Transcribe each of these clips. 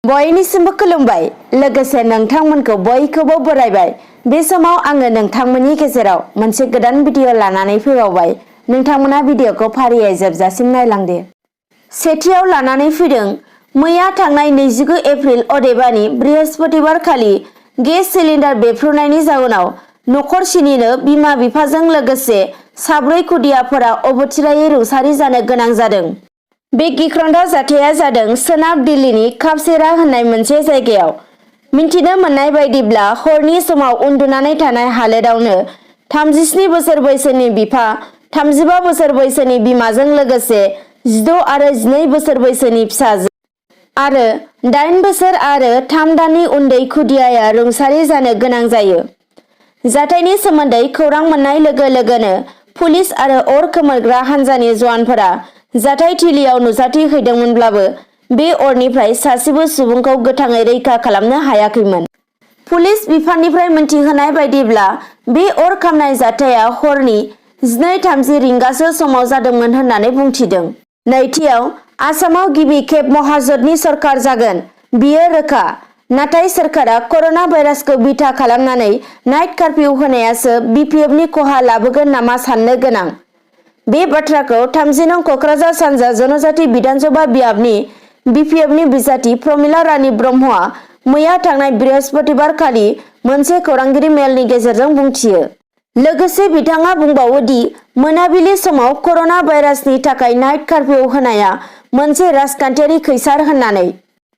बयनिसिमबो खुलुमबाय लोगोसे नोंथांमोनखौ बयखौबो बरायबाय। बे समाव आङो नोंथांमोननि गेजेराव मोनसे गोदान भिडिअ लानानै फैबावबाय। नोंथांमोना भिडिअखौ फारियै जोबजासिम नायलांदो। सेथियाव लानानै फैदों मैया थांनाय 29 एप्रिल अदेबानि बृहस्पतिबार खालि गेस सिलिन्डार बेफ्रुनायनि जाउनाव नखरसेनिनो बिमा बिफाजों लोगोसे 4 खुदियाफोरा अबथिरायै रुंसारि जानो गोनां जादों। बे गिख्रंथाव जाथाया जादों सोनाब दिल्लीनि कापसेरा होननाय मोनसे जायगायाव। मिन्थिनो मोननाय बायदिब्ला हरनि समाव उन्दुनानै थानाय हालोदावनो 37 बोसोर बैसोनि बिफा, 35 बोसोर बैसोनि बिमाजों लोगोसे 16 आरो 12 बोसोर बैसोनि फिसाजो आरो 8 बोसोर आरो 3 दाननि उन्दै खुदियाया रुंसारि जानो गोनां जायो। जाथायनि सोमोन्दै खौरां मोननाय लोगो लोगोनो पुलिस आरो अर खोमोरग्रा हान्जानि जवानफोरा जाथायथिलियाव नुजाथि हैदोंमोनब्लाबो बे अरनिफ्राय सासेबो सुबुंखौ गोथाङै रैखा खालामनो हायाखैमोन। पुलिस बिफाननिफ्राय मिन्थिहोनाय बायदिब्ला बे अर खामनाय जाथाया हरनि 12:30 रिंगासो समाव जादोंमोन होननानै बुंथिदों। नैथियाव आसामाव गिबि खेब महाजोतनि सरकार जागोन बियो रोखा। नाथाय सोरखारा कर'ना भाइरासखौ बिथा खालामनानै नाइट कारफिउ होनायासो बिपिएफनि खहा लाबोगोन नामा साननो गोनां। बे बाथ्राखौ 30 नं क'क्राझार सानजा जनजाति बिधानसभा बियाबनि बिपिएफनि बिजाथि प्रमिला रानी ब्रह्मआ मैया थांनाय बृहस्पतिबार खालि मोनसे खौरांगिरि मेलनि गेजेरजों बुंथियो। लोगोसे बिथाङा बुंबावो दि मोनाबिलि समाव कर'ना भाइरासनि थाखाय नाइट कारफिउ होनाया मोनसे राजखान्थियारि खैसार होननानै।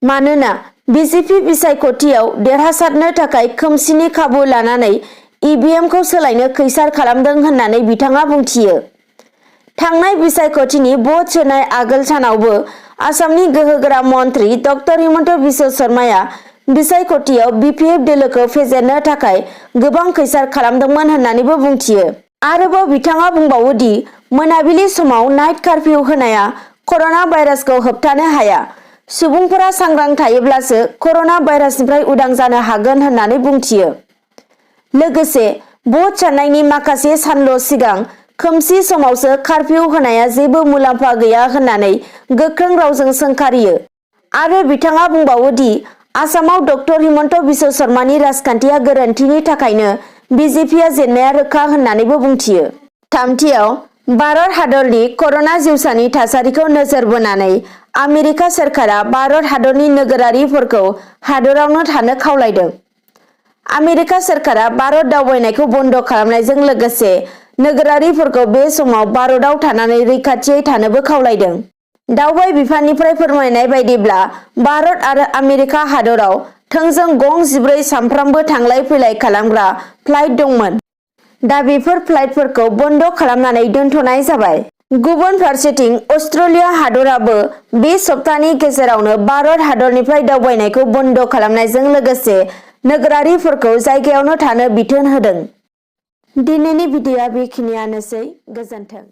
मानोना बिजेपि बिसायख'थियाव देरहासारनो थाखाय खोमसिनि खाबु लानानै इभिएमखौ सोलायनो खैसार खालामदों होननानै बिथाङा बुंथियो। थांनाय बिसायख'थिनि भट सोनाय आगोल सानावबो आसामनि गोहोगोरा मन्त्रि ड हिमन्त बिश्व शर्माया बिसायख'थियाव बिपिएफ दोलोखौ फेजेननो थाखाय गोबां खैसार खालामदोंमोन होननानैबो बुंथियो। आरोबाव बिथाङा बुंबावो दि मोनाबिलि समाव नाइट कारफिउ होनाया कर'ना भाइरासखौ होबथानो हाया। सुबुंफोरा सांग्रां थायोब्लासो कर'ना भाइरासनिफ्राय उदां जानो हागोन होननानै बुंथियो। लोगोसे भट साननायनि माखासे सानल' सिगां खोमसि समावसो कारफिउ होनाया जेबो मुलाम्फा गैया होननानै गोख्रों रावजों सोंखारियो। आरो बिथाङा बुंबावो दि आसामाव ड हिमन्त बिश्व शर्मानि राजखान्थिया गोरोन्थिनि थाखायनो बिजेपिआ जेननाया रोखा होननानैबो बुंथियो। थामथियाव भारत हादरनि कर'ना जिउसानि थासारिखौ नोजोर बोनानै आमेरिका सोरखारा भारत हादरनि नोगोरारिफोरखौ हादरावनो थानो खावलायदों। आमेरिका सोरखारा भारत दावबायनायखौ बन्द खालामनायजों लोगोसे नोगोरारिफोरखौ बे समाव भारतआव थानानै रैखाथियै थानोबो खावलायदों। दावबाय बिफाननिफ्राय फोरमायनाय बायदिब्ला भारत आरो आमेरिका हादराव थोंजों गं 14 सानफ्रामबो थांलाय फैलाय खालामग्रा फ्लाइट दंमोन। दा बेफोर फ्लाइटफोरखौ बन्द खालामनानै दोनथ'नाय जाबाय। गुबुन फारसेथिं अस्ट्रेलिया हादराबो बे सप्तानि गेजेरावनो भारत हादरनिफ्राय दावबायनायखौ बन्द खालामनायजों लोगोसे नोगोरारिफोरखौ जायगायावनो थानो बिथोन होदों। दिनैनि भिडिअ'आ बेखिनियानोसै। गोजोन्थों।